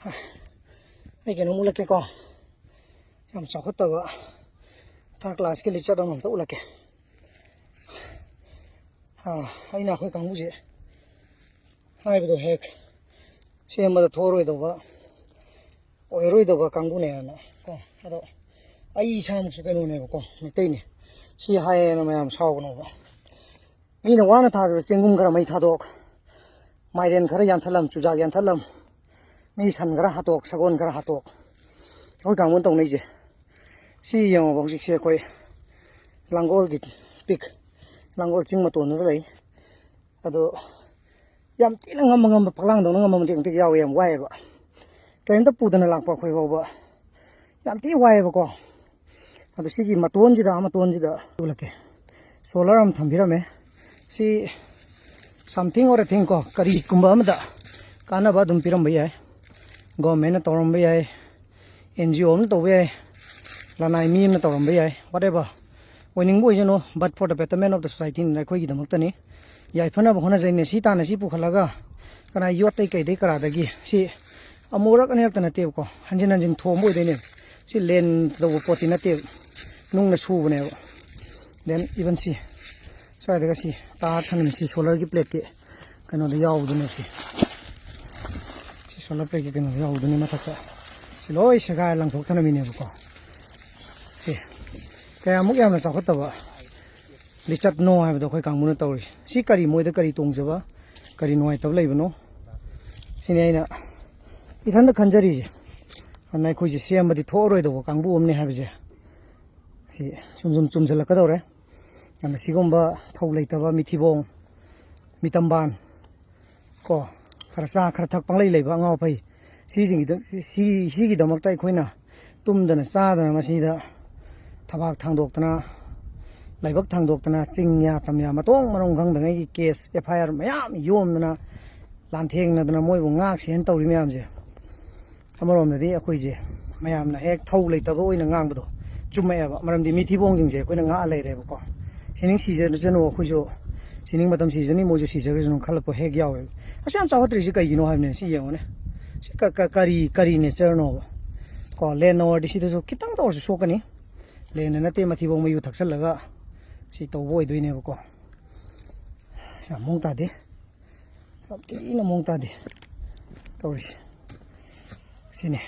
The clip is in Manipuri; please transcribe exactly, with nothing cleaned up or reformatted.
ꯑꯩ ꯀꯩꯅꯣꯝ ꯎꯠꯂꯛꯀꯦꯀꯣ꯫ ꯌꯥꯝ ꯆꯥꯎꯈꯠꯇꯕ ꯊꯥꯔꯠ ꯀ꯭ꯂꯥꯁꯀꯤ ꯂꯤꯆꯠ ꯑꯃ ꯑꯝꯇ ꯎꯠꯂꯛꯀꯦ꯫ ꯑꯥ, ꯑꯩꯅ ꯑꯩꯈꯣꯏ ꯀꯥꯡꯕꯨꯁꯦ ꯍꯥꯏꯕꯗꯣ ꯍꯦꯛ ꯁꯦꯝꯕꯗ ꯊꯣꯛꯑꯔꯣꯏꯗꯧꯕ, ꯑꯣꯏꯔꯔꯣꯏꯗꯧꯕ ꯀꯥꯡꯕꯨꯅꯦꯅ ꯀꯣ꯫ ꯑꯗꯣ ꯑꯩ ꯏꯁꯥꯃꯛꯁꯨ ꯀꯩꯅꯣꯅꯦꯕꯀꯣ, ꯃꯩꯇꯩꯅꯦ꯫ ꯁꯤ ꯍꯥꯏꯌꯦꯅ ꯃꯌꯥꯝ ꯁꯥꯎꯒꯅꯣꯕ꯫ ꯃꯤꯅ ꯋꯥꯅ ꯊꯥꯖꯕ ꯆꯦꯡꯒꯨꯝ ꯈꯔ ꯃꯩ ꯊꯥꯗꯣꯛ, ꯃꯥꯏꯔꯦꯟ ꯈꯔ ꯌꯥꯟꯊꯠꯂꯝ, ꯆꯨꯖꯥꯛ ꯌꯥꯟꯊꯠꯂꯝ, ꯃꯤ ꯁꯟ ꯈꯔ ꯍꯥꯠꯇꯣꯛ, ꯁꯒꯣꯜ ꯈꯔ ꯍꯥꯠꯇꯣꯛ, ꯑꯩꯈꯣꯏ ꯀꯥꯡꯕꯨꯅ ꯇꯧꯅꯩꯁꯦ꯫ ꯁꯤ ꯌꯦꯡꯉꯣꯕ, ꯍꯧꯖꯤꯛꯁꯦ ꯑꯩꯈꯣꯏ ꯂꯥꯡꯒꯣꯜꯒꯤ ꯄꯤꯛ, ꯂꯥꯡꯒꯣꯜ ꯆꯤꯡ ꯃꯇꯣꯟꯗꯨꯗ ꯂꯩ꯫ ꯑꯗꯣ ꯌꯥꯝ ꯊꯤꯅ ꯉꯝꯕ ꯉꯝꯕ, ꯐꯛꯂꯥꯡꯗꯧꯅ ꯉꯝꯕ ꯃꯇꯦꯛ ꯃꯇꯦꯛ ꯌꯥꯎꯋꯦ꯫ ꯌꯥꯝ ꯋꯥꯏꯑꯦꯕ, ꯀꯔꯤꯝꯇ ꯄꯨꯗꯅ ꯂꯥꯛꯄ ꯑꯩꯈꯣꯏ ꯐꯥꯎꯕ ꯌꯥꯝ ꯊꯤ ꯋꯥꯏꯑꯦꯕꯀꯣ꯫ ꯑꯗꯣ ꯁꯤꯒꯤ ꯃꯇꯣꯟꯁꯤꯗ, ꯃꯇꯣꯟꯁꯤꯗ ꯎꯠꯂꯛꯀꯦ꯫ ꯁꯣꯂꯔ ꯑꯃ ꯊꯝꯕꯤꯔꯝꯃꯦ꯫ ꯁꯤ something or a thing ꯀꯣ, ꯀꯔꯤꯒꯨꯝꯕ ꯑꯃꯗ ꯀꯥꯟꯅꯕ ꯑꯗꯨꯝ ꯄꯤꯔꯝꯕ ꯌꯥꯏ꯫ ꯒꯣꯔꯃꯦꯟꯅ ꯇꯧꯔꯝꯕ ꯌꯥꯏ, ꯑꯦꯟ ꯖꯤ ꯑꯣ ꯑꯃꯅ ꯇꯧꯕ ꯌꯥꯏ, ꯂꯅꯥꯏ ꯃꯤ ꯑꯃꯅ ꯇꯧꯔꯝꯕ ꯌꯥꯏ, whatever ꯑꯣꯏꯅꯤꯡꯕ ꯑꯣꯏꯁꯅꯨ, but for the betterment of the society ꯅ ꯑꯩꯈꯣꯏꯒꯤꯗꯃꯛꯇꯅꯤ꯫ ꯌꯥꯏꯐꯅꯕ ꯍꯣꯠꯅꯖꯩꯅꯦ꯫ ꯁꯤ ꯇꯥꯟꯅ ꯁꯤ ꯄꯨꯈꯠꯂꯒ ꯀꯅꯥ ꯌꯣꯠꯇꯩ ꯀꯩꯗꯩ ꯀꯔꯥꯗꯒꯤ ꯁꯤ ꯑꯃꯨꯔꯛ ꯑꯅꯤꯔꯛꯇ ꯅꯠꯇꯦꯕꯀꯣ, ꯍꯟꯖꯤꯟ ꯍꯟꯖꯤꯟ ꯊꯣꯝꯕ ꯑꯣꯏꯗꯣꯏꯅꯦꯕ꯫ ꯁꯤ ꯂꯦꯟ ꯇꯧꯕ ꯄꯣꯠꯇꯤ ꯅꯠꯇꯦꯕ, ꯅꯨꯡꯅ ꯁꯨꯕꯅꯦꯕ꯫ Then even ꯁꯤ ꯁ꯭ꯋꯥꯏꯗꯒ ꯁꯤ ꯇꯥꯔ ꯊꯝꯃꯤꯅꯦ, ꯁꯤ ꯁꯣꯂꯔꯒꯤ ꯄ꯭ꯂꯦꯠꯀꯤ ꯀꯩꯅꯣꯗ ꯌꯥꯎꯕꯗꯨꯅꯦ꯫ ꯁꯤ ꯁꯤ ꯁꯣꯂꯔ ꯄ꯭ꯂꯦꯠꯀꯤ ꯀꯩꯅꯣꯗ ꯌꯥꯎꯕꯗꯨꯅꯦ, ꯃꯊꯛꯇ ꯁꯤ ꯂꯣꯏ ꯁꯦꯒꯥꯏ ꯂꯪꯊꯣꯛ ꯊꯅꯝꯃꯤꯅꯦꯕꯀꯣ꯫ ꯁꯤ ꯀꯌꯥꯃꯨꯛ ꯌꯥꯝꯅ ꯆꯥꯎꯈꯠꯇꯕ ꯂꯤꯆꯠꯅꯣ ꯍꯥꯏꯕꯗꯣ ꯑꯩꯈꯣꯏ ꯀꯥꯡꯕꯨꯅ ꯇꯧꯔꯤ꯫ ꯁꯤ ꯀꯔꯤ, ꯃꯣꯏꯗ ꯀꯔꯤ ꯇꯣꯡꯖꯕ, ꯀꯔꯤ ꯅꯨꯡꯉꯥꯏꯇꯕ ꯂꯩꯕꯅꯣ? ꯁꯤꯅꯤ ꯑꯩꯅ ꯏꯊꯟꯇ ꯈꯟꯖꯔꯤꯁꯦ꯫ ꯑꯗꯨꯅ ꯑꯩꯈꯣꯏꯁꯦ ꯁꯦꯝꯕꯗꯤ ꯊꯣꯛꯑꯔꯣꯏꯗꯧꯕ ꯀꯥꯡꯕꯨ ꯑꯃꯅꯦ ꯍꯥꯏꯕꯁꯦ ꯁꯤ ꯁꯨꯝ ꯁꯨꯝ ꯆꯨꯝꯁꯤꯜꯂꯛꯀꯗꯧꯔꯦ꯫ ꯑꯗꯨꯅ ꯁꯤꯒꯨꯝꯕ ꯊꯧ ꯂꯩꯇꯕ ꯃꯤꯊꯤꯕꯣꯡ, ꯃꯤꯇꯝꯕꯥꯟ ꯀꯣ, ꯈꯔ ꯆꯥ ꯈꯔ ꯊꯛ ꯄꯪꯂꯩ ꯂꯩꯕ ꯑꯉꯥꯎ ꯑꯐꯩ, ꯁꯤꯁꯤꯡꯒꯤꯗ-, ꯁꯤ-, ꯁꯤ-, ꯁꯤꯒꯤꯗꯃꯛꯇ ꯑꯩꯈꯣꯏꯅ ꯇꯨꯝꯗꯅ ꯆꯥꯗꯅ ꯃꯁꯤꯗ ꯊꯕꯥꯛ ꯊꯥꯡꯗꯣꯛꯇꯅ, ꯂꯥꯏꯕꯛ ꯊꯥꯡꯗꯣꯛꯇꯅ, ꯆꯤꯡꯌꯥ ꯇꯝꯌꯥ ꯃꯇꯣꯡ ꯃꯔꯣꯡ ꯈꯪꯗꯉꯩꯒꯤ ꯀꯦꯁ, ꯑꯦꯐ ꯑꯥꯏ ꯑꯥꯔ ꯃꯌꯥꯝ ꯌꯣꯝꯗꯅ, ꯂꯥꯟꯊꯦꯡꯅꯗꯅ ꯃꯣꯏꯕꯨ ꯉꯥꯛ ꯁꯦꯟ ꯇꯧꯔꯤ ꯃꯌꯥꯝꯁꯦ꯫ ꯑꯃꯔꯣꯝꯗꯗꯤ ꯑꯩꯈꯣꯏꯁꯦ ꯃꯌꯥꯝꯅ ꯍꯦꯛ ꯊꯧ ꯂꯩꯇꯕ ꯑꯣꯏꯅ ꯉꯥꯡꯕꯗꯣ ꯆꯨꯝꯃꯛꯑꯦꯕ꯫ ꯃꯔꯝꯗꯤ ꯃꯤꯊꯤꯕꯣꯡꯁꯤꯡꯁꯦ ꯑꯩꯈꯣꯏꯅ ꯉꯥꯛꯑ ꯂꯩꯔꯦꯕꯀꯣ꯫ ꯁꯤꯅꯤꯡ ꯁꯤꯖꯔꯁꯅꯨ, ꯑꯩꯈꯣꯏꯁꯨ ꯁꯤꯅꯤꯡ ꯃꯇꯝ ꯁꯤꯖꯅꯤ, ꯃꯣꯏꯁꯨ ꯁꯤꯖꯈ꯭ꯔꯁꯅꯨ ꯈꯜꯂꯛꯄ ꯍꯦꯛ ꯌꯥꯎꯋꯦꯕ꯫ ꯑꯁꯨꯛ ꯌꯥꯝ ꯆꯥꯎꯈꯠꯇ꯭ꯔꯤꯁꯤ ꯀꯩꯒꯤꯅꯣ ꯍꯥꯏꯕꯅꯦ꯫ ꯁꯤ ꯌꯦꯡꯉꯨꯅꯦ, ꯁꯤ ꯀ- ꯀ- ꯀꯔꯤ ꯀꯔꯤ ꯅꯦꯆꯔꯅꯣꯕ? ꯀꯣ, ꯂꯦꯟ ꯑꯣꯔꯗꯤ ꯁꯤꯗꯁꯨ ꯈꯤꯇꯪ ꯇꯧꯔꯁꯨ ꯁꯣꯛꯀꯅꯤ꯫ ꯂꯦꯟꯗ ꯅꯠꯇꯦ, ꯃꯊꯤꯕꯣꯡ ꯃꯌꯨ ꯊꯛꯆꯜꯂꯒ ꯁꯤ ꯇꯧꯕ ꯑꯣꯏꯗꯣꯏꯅꯦꯕꯀꯣ꯫ ꯌꯥꯝ ꯃꯑꯣꯡ ꯇꯥꯗꯦ, ꯌꯥꯝ ꯊꯤꯅ ꯃꯑꯣꯡ ꯇꯥꯗꯦ ꯇꯧꯔꯤꯁꯦ꯫ ꯁꯤꯅꯦ,